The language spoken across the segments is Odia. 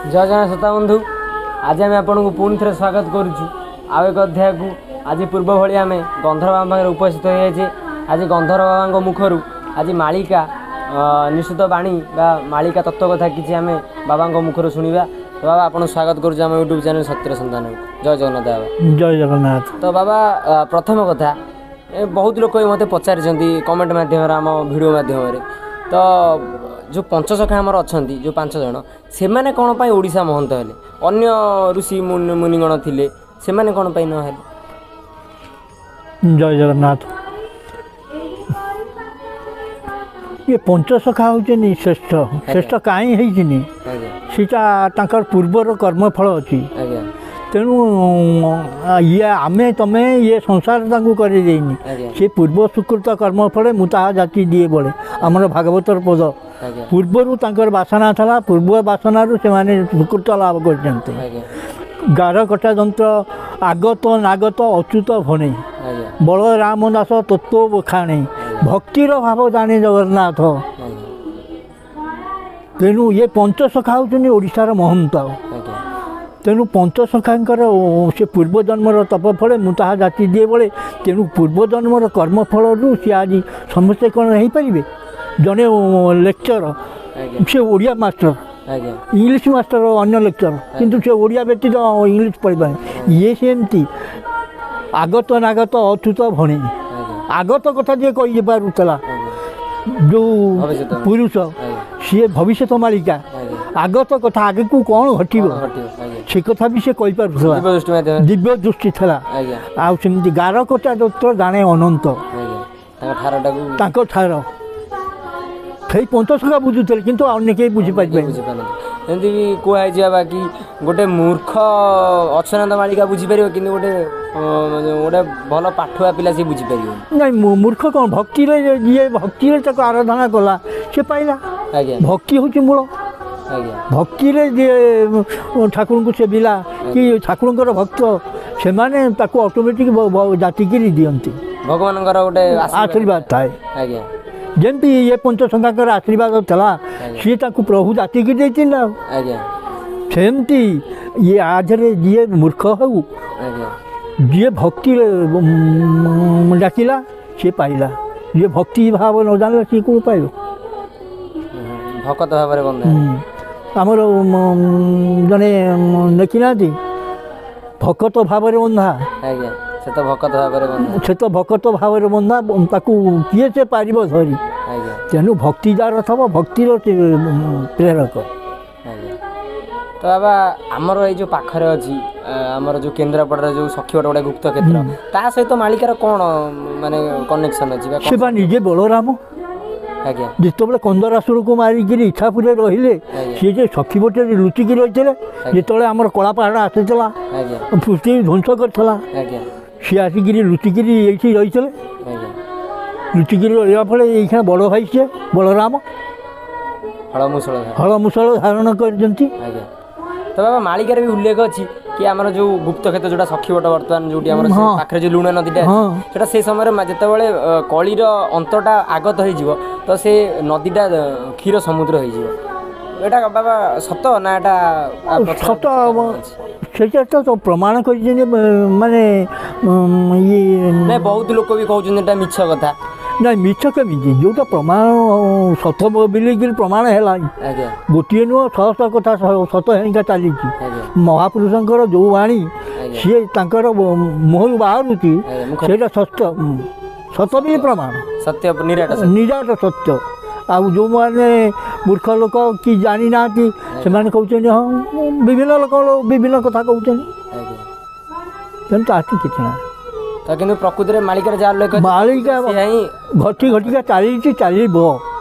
ଜୟ ଜଗନ୍ନାଥ ଶ୍ରୋତା ବନ୍ଧୁ, ଆଜି ଆମେ ଆପଣଙ୍କୁ ପୁଣି ଥରେ ସ୍ୱାଗତ କରୁଛୁ ଆଉ ଏକ ଅଧ୍ୟାୟକୁ। ଆଜି ପୂର୍ବ ଭଳି ଆମେ ଗନ୍ଧର୍ବ ବାବା ପାଖରେ ଉପସ୍ଥିତ ହୋଇଯାଇଛେ। ଆଜି ଗନ୍ଧର୍ବ ବାବାଙ୍କ ମୁଖରୁ ଆଜି ମାଳିକା ନିଃସୃତ ବାଣୀ ବା ମାଳିକା ତତ୍ତ୍ୱ କଥା କିଛି ଆମେ ବାବାଙ୍କ ମୁଖରୁ ଶୁଣିବା। ତ ବାବା, ଆପଣଙ୍କୁ ସ୍ୱାଗତ କରୁଛୁ ଆମ ୟୁଟ୍ୟୁବ୍ ଚ୍ୟାନେଲ୍ ସତ୍ୟର ସନ୍ଧାନକୁ। ଜୟ ଜଗନ୍ନାଥ ବାବା। ଜୟ ଜଗନ୍ନାଥ। ତ ବାବା, ପ୍ରଥମ କଥା, ବହୁତ ଲୋକ ବି ମୋତେ ପଚାରିଛନ୍ତି କମେଣ୍ଟ ମାଧ୍ୟମରେ, ଆମ ଭିଡ଼ିଓ ମାଧ୍ୟମରେ, ତ ଯେଉଁ ପଞ୍ଚସଖା ଆମର ଅଛନ୍ତି, ଯେଉଁ 5 ଜଣ, ସେମାନେ କ'ଣ ପାଇଁ ଓଡ଼ିଶା ମହନ୍ତ ହେଲେ? ଅନ୍ୟ ଋଷି ମୁନିଗଣ ଥିଲେ, ସେମାନେ କ'ଣ ପାଇଁ ନ ହେଲେ? ଜୟ ଜଗନ୍ନାଥ। ଇଏ ପଞ୍ଚସଖା ହେଉଛନ୍ତି ଶ୍ରେଷ୍ଠ। ଶ୍ରେଷ୍ଠ କାହିଁ ହେଇଛନ୍ତି? ସେଇଟା ତାଙ୍କର ପୂର୍ବର କର୍ମଫଳ ଅଛି। ତେଣୁ ଇଏ ଆମେ ତମେ ଇଏ ସଂସାର ତାଙ୍କୁ କରିଦେଇନି। ସେ ପୂର୍ବ ସୁକୃତ କର୍ମଫଳେ ମୁଁ ତାହା ଜାତି ଦିଏ ବଳେ, ଆମର ଭାଗବତର ପଦ। ପୂର୍ବରୁ ତାଙ୍କର ବାସନା ଥିଲା, ପୂର୍ବ ବାସନାରୁ ସେମାନେ ସୁକୃତ ଲାଭ କରିଛନ୍ତି। ଗାର କଟା ଯନ୍ତ୍ର ଆଗତ ନାଗତ ଅଚ୍ୟୁତ ଭଣେ, ବଳରାମ ଦାସ ତତ୍ତ୍ୱ ବଖାଣେ, ଭକ୍ତିର ଭାବ ଜାଣେ ଜଗନ୍ନାଥ। ତେଣୁ ଇଏ ପଞ୍ଚସଖା ହେଉଛନ୍ତି ଓଡ଼ିଶାର ମହନ୍ତ। ତେଣୁ ପଞ୍ଚସଖାଙ୍କର ସେ ପୂର୍ବଜନ୍ମର ତପ ଫଳେ ମୁଁ ତାହା ଜାତି ଦିଏ ବଳେ। ତେଣୁ ପୂର୍ବଜନ୍ମର କର୍ମଫଳରୁ ସିଏ ଆଜି ସମସ୍ତେ କ'ଣ ହେଇପାରିବେ? ଜଣେ ଲେକ୍ଚର, ସେ ଓଡ଼ିଆ ମାଷ୍ଟର, ଇଂଲିଶ ମାଷ୍ଟର, ଅନ୍ୟ ଲେକ୍ଚର, କିନ୍ତୁ ସେ ଓଡ଼ିଆ ବ୍ୟତୀତ ଇଂଲିଶ ପଢ଼ିପାରେ। ଇଏ ସେମିତି ଆଗତ ନାଗତ ଅଚ୍ୟୁତ ଭଣେ, ଆଗତ କଥା ଯିଏ କହିପାରୁଥିଲା ଯେଉଁ ପୁରୁଷ, ସିଏ ଭବିଷ୍ୟତ ମାଳିକା, ଆଗତ କଥା, ଆଗକୁ କ'ଣ ଘଟିବ ସେ କଥା ବି ସେ କହିପାରୁଥିଲା, ଦିବ୍ୟ ଦୃଷ୍ଟି ଥିଲା। ଆଉ ସେମିତି ଗାର କଟା ଦତ୍ତ ଜାଣେ ଅନନ୍ତ, ତାଙ୍କ ଠାର ସେଇ ପଞ୍ଚସଖା ବୁଝୁଥିଲେ, କିନ୍ତୁ ଅନ୍ୟ କେହି ବୁଝିପାରିବେନି। ଏମିତି ବି କୁହାଯାଇଛି ବାକି ଗୋଟେ ମୂର୍ଖ ଅଚ୍ୟୁତାନନ୍ଦ ମାଳିକା ବୁଝିପାରିବ, କିନ୍ତୁ ଗୋଟେ ଭଲ ପାଠୁଆ ପିଲା ସିଏ ବୁଝିପାରିବନି। ନାଇଁ, ମୂର୍ଖ କ'ଣ, ଭକ୍ତିରେ ଯିଏ ଭକ୍ତିରେ ତାକୁ ଆରାଧନା କଲା ସେ ପାଇଲା। ଭକ୍ତି ହେଉଛି ମୂଳ। ଭକ୍ତିରେ ଯିଏ ଠାକୁରଙ୍କୁ ସେବିଲା କି ଠାକୁରଙ୍କର ଭକ୍ତ, ସେମାନେ ତାକୁ ଅଟୋମେଟିକ୍ ଜାତିକିରି ଦିଅନ୍ତି। ଭଗବାନଙ୍କର ଗୋଟେ ଆଶୀର୍ବାଦ ଥାଏ। ଯେମିତି ଇଏ ପଞ୍ଚସଖାଙ୍କର ଆଶୀର୍ବାଦ ଥିଲା, ସିଏ ତାକୁ ପ୍ରଭୁ ଜାତିକି ଦେଇଥିଲେ। ଆଉ ସେମିତି ଇଏ ଆଧରେ ଯିଏ ମୂର୍ଖ ହଉ, ଯିଏ ଭକ୍ତିରେ ଡାକିଲା ସିଏ ପାଇଲା। ଯିଏ ଭକ୍ତି ଭାବ ନ ଜାଣିଲା ସିଏ କେଉଁ ପାଇବ? ଭକତ ଭାବରେ ବନ୍ଧା। ଆମର ଜଣେ ଲେଖିନାହାନ୍ତି ଭକତ ଭାବରେ ବନ୍ଧା? ଆଜ୍ଞା, ସେ ତ ଭକତ ଭାବରେ ବନ୍ଧା, ସେ ତ ଭକତ ଭାବରେ ବନ୍ଧା, ତାକୁ କିଏ ସେ ପାରିବ ଧରି? ତେଣୁ ଭକ୍ତି ଯାର ଥବ, ଭକ୍ତିର ପ୍ରେରକ। ତ ବାବା, ଆମର ଏଇ ଯେଉଁ ପାଖରେ ଅଛି, ଆମର ଯେଉଁ କେନ୍ଦ୍ରାପଡ଼ାରେ ଯେଉଁ ସଖୀବଟ ଗୋଟେ ଗୁପ୍ତ କ୍ଷେତ୍ର, ତା ସହିତ ମାଳିକାର କ'ଣ ମାନେ କନେକ୍ସନ୍ ଅଛି? ସେ ବା ନିଜେ ବଳରାମ। ଯେତେବେଳେ କନ୍ଦରାସୁରକୁ ମାରିକିରି ଇଚ୍ଛାପୁରରେ ରହିଲେ, ସିଏ ଯେ ସଖୀବଟରେ ଲୁଚିକି ରହିଥିଲେ, ଯେତେବେଳେ ଆମର କଳା ପାହାଡ଼ ଆସିଥିଲା, ପୃଥିବୀ ଧ୍ୱଂସ କରିଥିଲା, ସିଏ ଆସିକିରି ଲୁଚିକିରି ଏଇଠି ରହିଥିଲେ। ଲୁଚିକିରି ରହିବା ଫଳରେ ଏଇଖିଣା ବଡ଼ ଭାଇ ସିଏ ବଳରାମ ହଳ ମୁସଳ ଧାରଣ କରିଛନ୍ତି। ତ ବାବା, ମାଳିକାରେ ବି ଉଲ୍ଲେଖ ଅଛି କି ଆମର ଯେଉଁ ଗୁପ୍ତ କ୍ଷେତ୍ର ଯେଉଁଟା ସଖୀବଟ, ବର୍ତ୍ତମାନ ଯେଉଁଠି ଆମର ପାଖରେ ଯେଉଁ ଲୁଣା ନଦୀଟା, ସେଟା ସେ ସମୟରେ ଯେତେବେଳେ କଳିର ଅନ୍ତଟା ଆଗତ ହେଇଯିବ, ତ ସେ ନଦୀଟା କ୍ଷୀର ସମୁଦ୍ର ହେଇଯିବ। ଏଇଟା ବାବା ସତ ନା ଏଟା ସତ? ସେଇଟା ତ ପ୍ରମାଣ କରିଛନ୍ତି ମାନେ ଇଏ। ନାଇଁ, ବହୁତ ଲୋକ ବି କହୁଛନ୍ତି ଏଟା ମିଛ କଥା। ନାଇଁ, ମିଛ କେମିତି? ଯେଉଁଟା ପ୍ରମାଣ ସତ ବୋଲିକିରି ପ୍ରମାଣ ହେଲା, ଗୋଟିଏ ନୁହଁ ଶହ ଶହ କଥା ସତ ହେଇକା ଚାଲିଛି। ମହାପୁରୁଷଙ୍କର ଯେଉଁ ବାଣୀ ସିଏ ତାଙ୍କର ମୁହଁରୁ ବାହାରୁଛି, ସେଇଟା ସତ୍ୟ, ସତ ବି ପ୍ରମାଣ, ସତ୍ୟ, ନିରାଟ ସତ୍ୟ। ଆଉ ଯେଉଁମାନେ ମୂର୍ଖ ଲୋକ କି ଜାଣିନାହାନ୍ତି, ସେମାନେ କହୁଛନ୍ତି ହଁ, ବିଭିନ୍ନ ଲୋକ ବିଭିନ୍ନ କଥା କହୁଛନ୍ତି। ତେଣୁ ତାଠି କିଛି ନାହିଁ। ତ କିନ୍ତୁ ପ୍ରକୃତିରେ ମାଳିକାରେ ଯାହା ଲେଖା, ମାଳିକା ଘଟି ଘଟିକା ଚାଲିଛି, ଚାଲିବ,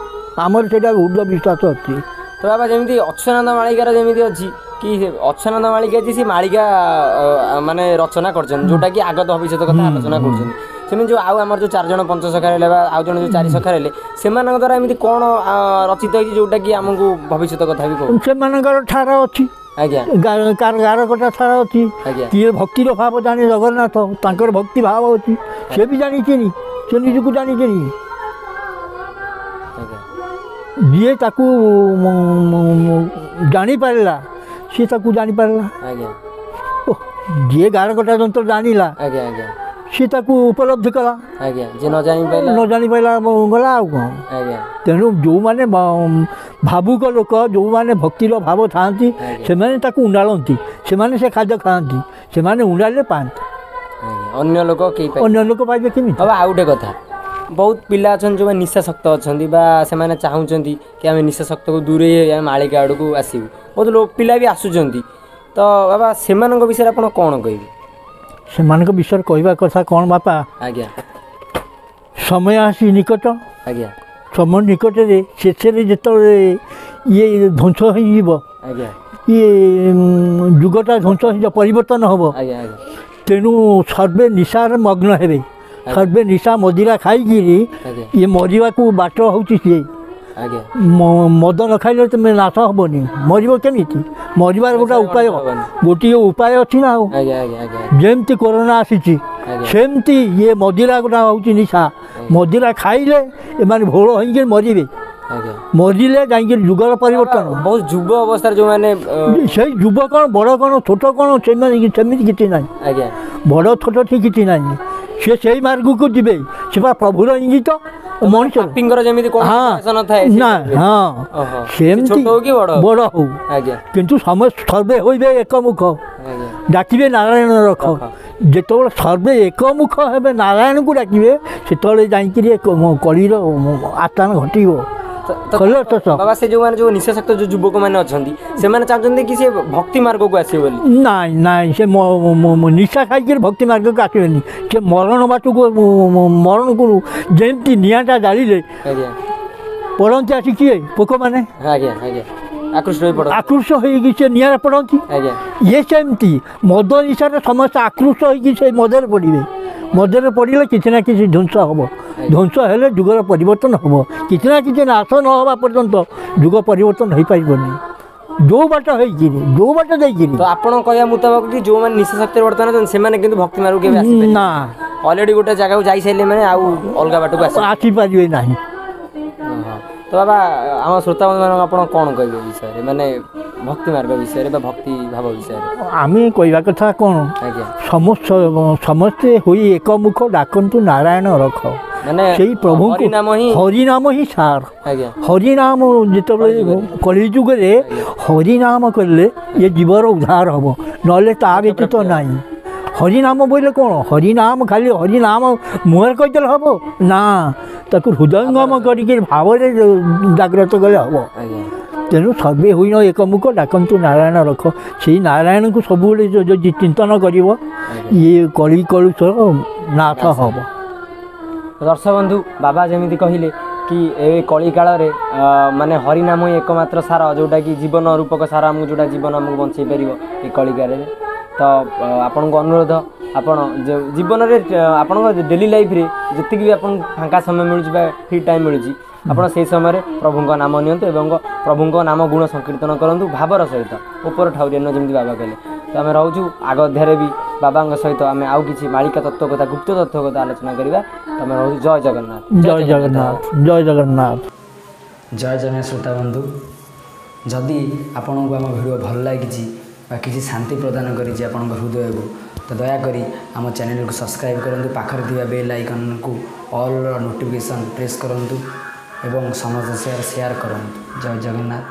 ଆମର ସେଇଟା ଦୃଢ଼ ବିଶ୍ୱାସ ଅଛି। ତ ବାବା, ଯେମିତି ଅଚ୍ୟୁତାନନ୍ଦ ମାଳିକାର ଯେମିତି ଅଛି କି ଅଚ୍ୟୁତାନନ୍ଦ ମାଳିକା ଅଛି, ସେ ମାଳିକା ମାନେ ରଚନା କରିଛନ୍ତି ଯେଉଁଟାକି ଆଗତ ଭବିଷ୍ୟତ କଥା ଆଲୋଚନା କରୁଛନ୍ତି, ସେମିତି ଯେଉଁ ଆଉ ଆମର ଯେଉଁ 4 ଜଣ ପଞ୍ଚସଖା ହେଲେ ବା ଆଉ ଜଣେ ଯେଉଁ ଚାରି ସଖା ହେଲେ, ସେମାନଙ୍କ ଦ୍ୱାରା ଏମିତି କ'ଣ ରଚିତ ହେଇଛି ଯେଉଁଟାକି ଆମକୁ ଭବିଷ୍ୟତ କଥା ବି କହୁ? ସେମାନଙ୍କର ଠାର ଅଛି। ଗାର କଟା ଠାର ଅଛି। କିଏ ଭକ୍ତିର ଭାବ ଜାଣେ ଜଗନ୍ନାଥ, ତାଙ୍କର ଭକ୍ତି ଭାବ ଅଛି, ସେ ବି ଜାଣିଛନ୍ତି, ସେ ନିଜକୁ ଜାଣିଛନ୍ତି। ଯିଏ ତାକୁ ଜାଣିପାରିଲା, ସିଏ ତାକୁ ଜାଣିପାରିଲା। ଓ ଯିଏ ଗାର କଟା ଯନ୍ତ୍ର ଜାଣିଲା ସିଏ ତାକୁ ଉପଲବ୍ଧି କଲା, ଯିଏ ନ ଜାଣିପାରିଲା ଗଲା ଆଉ କ'ଣ। ତେଣୁ ଯେଉଁମାନେ ଭାବୁକ ଲୋକ, ଯେଉଁମାନେ ଭକ୍ତିର ଭାବ ଥାଆନ୍ତି, ସେମାନେ ତାକୁ ଉଣ୍ଡାଳନ୍ତି, ସେମାନେ ସେ ଖାଦ୍ୟ ଖାଆନ୍ତି, ସେମାନେ ଉଣ୍ଡାଳିଲେ ପାଆନ୍ତି। ଅନ୍ୟ ଲୋକ କେହି ଅନ୍ୟ ଲୋକ ପାଇବେ କେମିତି? ବାବା ଆଉ ଗୋଟେ କଥା, ବହୁତ ପିଲା ଅଛନ୍ତି ଯେଉଁମାନେ ନିଶାସକ୍ତ ଅଛନ୍ତି ବା ସେମାନେ ଚାହୁଁଛନ୍ତି କି ଆମେ ନିଶାସକ୍ତକୁ ଦୂରେଇ ଆମେ ମାଳିକା ଆଡ଼କୁ ଆସିବୁ, ବହୁତ ପିଲା ବି ଆସୁଛନ୍ତି। ତ ବାବା ସେମାନଙ୍କ ବିଷୟରେ ଆପଣ କ'ଣ କହିବେ? ସେମାନଙ୍କ ବିଷୟରେ କହିବା କଥା କ'ଣ ବାପା? ଆଜ୍ଞା, ସମୟ ଆସି ନିକଟ। ଆଜ୍ଞା, ସମୟ ନିକଟରେ ଶେଷରେ ଯେତେବେଳେ ଇଏ ଧ୍ୱଂସ ହେଇଯିବ, ଆଜ୍ଞା, ଇଏ ଯୁଗଟା ଧ୍ୱଂସ ହେଇଯିବ, ପରିବର୍ତ୍ତନ ହେବ। ଆଜ୍ଞା ଆଜ୍ଞା, ତେଣୁ ସର୍ବେ ନିଶାରେ ମଗ୍ନ ହେବେ, ସର୍ବେ ନିଶା ମଦିରା ଖାଇକିରି ଇଏ ମରିବାକୁ ବାଟ ହେଉଛି ସିଏ। ଆଜ୍ଞା, ମଦ ନ ଖାଇଲେ ତୁମେ ନାଶ ହେବନି, ମରିବ କେମିତି? ମରିବାର ଗୋଟେ ଉପାୟ, ଗୋଟିଏ ଉପାୟ ଅଛି ନା ଆଉ। ଆଜ୍ଞା ଆଜ୍ଞା ଆଜ୍ଞା, ଯେମିତି କରୋନା ଆସିଛି ସେମିତି ଇଏ ମଦିରା ଗୋଟା ହେଉଛି ନିଶା। ମଦିରା ଖାଇଲେ ଏମାନେ ଭୋଳ ହେଇକି ମରିବେ, ମରିଲେ ଯାଇକି ଯୁଗର ପରିବର୍ତ୍ତନ। ବହୁତ ଯୁବ ଅବସ୍ଥାରେ ଯେଉଁମାନେ, ସେଇ ଯୁବ କ'ଣ ବଡ଼ କ'ଣ ଛୋଟ କ'ଣ ସେମାନେ ସେମିତି କିଛି ନାହିଁ। ଆଜ୍ଞା, ବଡ଼ ଛୋଟ ଠିକ୍ କିଛି ନାହିଁ, ସେ ସେଇ ମାର୍ଗକୁ ଯିବେ। ସେ ବା ପ୍ରଭୁର ଇଙ୍ଗିତ ମଣିଷ ଯେମିତି ନଥାଏ ନା, ହଁ ସେମିତି ବଡ଼ ହଉ, କିନ୍ତୁ ସମସ୍ତେ ସର୍ବେ ହୋଇବେ ଏକମୁଖ, ଡାକିବେ ନାରାୟଣ ରଖ। ଯେତେବେଳେ ସର୍ବେ ଏକମୁଖ ହେବେ, ନାରାୟଣକୁ ଡାକିବେ, ସେତେବେଳେ ଯାଇକିରି କଳିର ଆସ୍ଥାନ ଘଟିବ। ବାବା ସେ ଯେଉଁମାନେ ଯେଉଁ ନିଶାସକ୍ତ ଯେଉଁ ଯୁବକମାନେ ଅଛନ୍ତି, ସେମାନେ ଚାହୁଁଛନ୍ତି କି ସେ ଭକ୍ତି ମାର୍ଗକୁ ଆସିବେ ବୋଲି? ନାଇଁ ନାଇଁ, ସେ ନିଶା ଖାଇକିରି ଭକ୍ତି ମାର୍ଗକୁ ଆସିବେନି, ସେ ମରଣ ବାଟକୁ, ମରଣକୁ ଯେମିତି ନିଆଁଟା ଜାଳିଲେ ପଡ଼ନ୍ତି ଆସି କିଏ ପୋକମାନେ। ଆଜ୍ଞା ଆଜ୍ଞା, ଆକୃଷ୍ଟ ହୋଇ ପଡ଼ନ୍ତି, ଆକୃଷ୍ଟ ହେଇକି ସେ ନିଆଁରେ ପଡ଼ନ୍ତି। ଆଜ୍ଞା, ଇଏ ସେମିତି ମଦ ନିଶାରେ ସମସ୍ତେ ଆକୃଷ୍ଟ ହେଇକି ସେ ମଦରେ ପଡ଼ିବେ। ମଦରେ ପଡ଼ିଲେ କିଛି ନା କିଛି ଧ୍ୱଂସ ହେବ, ଧ୍ୱଂସ ହେଲେ ଯୁଗର ପରିବର୍ତ୍ତନ ହେବ। କିଛି ନା କିଛି ନାଶ ନ ହେବା ପର୍ଯ୍ୟନ୍ତ ଯୁଗ ପରିବର୍ତ୍ତନ ହୋଇପାରିବନି। ଯେଉଁ ବାଟ ହେଇକିରି, ଯେଉଁ ବାଟ ଦେଇକିରି। ତ ଆପଣ କହିବା ମୁତାବକ କି ଯେଉଁମାନେ ନିଶାଶକ୍ତିରେ ବର୍ତ୍ତମାନ ଅଛନ୍ତି ସେମାନେ କିନ୍ତୁ ଭକ୍ତି ମାର୍ଗକୁ କେବେ ଆସିପାରିବେ ନା, ଅଲରେଡ଼ି ଗୋଟେ ଜାଗାକୁ ଯାଇସାରିଲେ ମାନେ ଆଉ ଅଲଗା ବାଟକୁ ଆସିପାରିବେ ନାହିଁ। ତ ବାବା ଆମ ଶ୍ରୋତା ବନ୍ଧୁମାନଙ୍କୁ ଆପଣ କ'ଣ କହିବେ ବିଷୟରେ, ମାନେ ଭକ୍ତି ମାର୍ଗ ବିଷୟରେ ବା ଭକ୍ତି ଭାବ ବିଷୟରେ? ଆମେ କହିବା କଥା କ'ଣ? ଆଜ୍ଞା, ସମସ୍ତେ ହୋଇ ଏକମୁଖ ଡାକନ୍ତୁ ନାରାୟଣ ରଖ, ମାନେ ସେଇ ପ୍ରଭୁଙ୍କୁ ହରିନାମ ହିଁ ସାର। ଆଜ୍ଞା, ହରିନାମ ଯେତେବେଳେ କଳିଯୁଗରେ ହରିନାମ କଲେ ଏ ଜୀବର ଉଦ୍ଧାର ହେବ, ନହେଲେ ତା ବ୍ୟତୀତ ନାହିଁ। ହରିନାମ ବୋଇଲେ କ'ଣ? ହରିନାମ ଖାଲି ହରିନାମ ମୁହଁରେ କହିଦେଲେ ହେବ ନା, ତାକୁ ହୃଦୟଙ୍ଗମ କରିକି ଭାବରେ ଜାଗ୍ରତ କଲେ ହେବ। ତେଣୁ ସର୍ବେ ହୋଇନ ଏକମୁଖ ଡାକନ୍ତୁ ନାରାୟଣ ରଖ। ସେଇ ନାରାୟଣଙ୍କୁ ସବୁବେଳେ ଯଦି ଚିନ୍ତନ କରିବ, ଇଏ କଳି କଳୁଷ ନାଶ ହେବ। ଦର୍ଶକ ବନ୍ଧୁ, ବାବା ଯେମିତି କହିଲେ କି ଏ କଳିକାଳରେ ମାନେ ହରିନାମ ହିଁ ଏକମାତ୍ର ସାର, ଯେଉଁଟାକି ଜୀବନ ରୂପକ ସାର, ଆମକୁ ଯେଉଁଟା ଜୀବନ ଆମକୁ ବଞ୍ଚେଇ ପାରିବ ଏ କଳିକାଳରେ। ତ ଆପଣଙ୍କୁ ଅନୁରୋଧ, ଆପଣ ଜୀବନରେ ଆପଣଙ୍କ ଡେଲି ଲାଇଫ୍ରେ ଯେତିକି ବି ଆପଣଙ୍କୁ ଫାଙ୍କା ସମୟ ମିଳୁଛି ବା ଫ୍ରି ଟାଇମ୍ ମିଳୁଛି, ଆପଣ ସେଇ ସମୟରେ ପ୍ରଭୁଙ୍କ ନାମ ନିଅନ୍ତୁ ଏବଂ ପ୍ରଭୁଙ୍କ ନାମ ଗୁଣ ସଂକୀର୍ତ୍ତନ କରନ୍ତୁ ଭାବର ସହିତ, ଉପର ଠାଉରିଆ ନୁହଁ ଯେମିତି ବାବା କହିଲେ। ତ ଆମେ ରହୁଛୁ, ଆଗ ଅଧ୍ୟାୟରେ ବି ବାବାଙ୍କ ସହିତ ଆମେ ଆଉ କିଛି ମାଳିକା ତତ୍ତ୍ୱ କଥା, ଗୁପ୍ତ ତତ୍ତ୍ୱ କଥା ଆଲୋଚନା କରିବା। ତ ଆମେ ରହୁଛୁ। ଜୟ ଜଗନ୍ନାଥ। ଜୟ ଜଗନ୍ନାଥ। ଜୟ ଜଗନ୍ନାଥ। ଜୟ ଜଗନ୍ନାଥ। ଶ୍ରୋତା ବନ୍ଧୁ, ଯଦି ଆପଣଙ୍କୁ ଆମ ଭିଡ଼ିଓ ଭଲ ଲାଗିଛି ବା କିଛି ଶାନ୍ତି ପ୍ରଦାନ କରିଛି ଆପଣଙ୍କ ହୃଦୟକୁ, ତ ଦୟାକରି ଆମ ଚ୍ୟାନେଲକୁ ସବସ୍କ୍ରାଇବ୍ କରନ୍ତୁ, ପାଖରେ ଥିବା ବେଲ୍ ଆଇକନ୍କୁ ଅଲ୍ର ନୋଟିଫିକେସନ୍ ପ୍ରେସ୍ କରନ୍ତୁ ଏବଂ ସମସ୍ତ ସେୟାର କରନ୍ତୁ। ଜୟ ଜଗନ୍ନାଥ।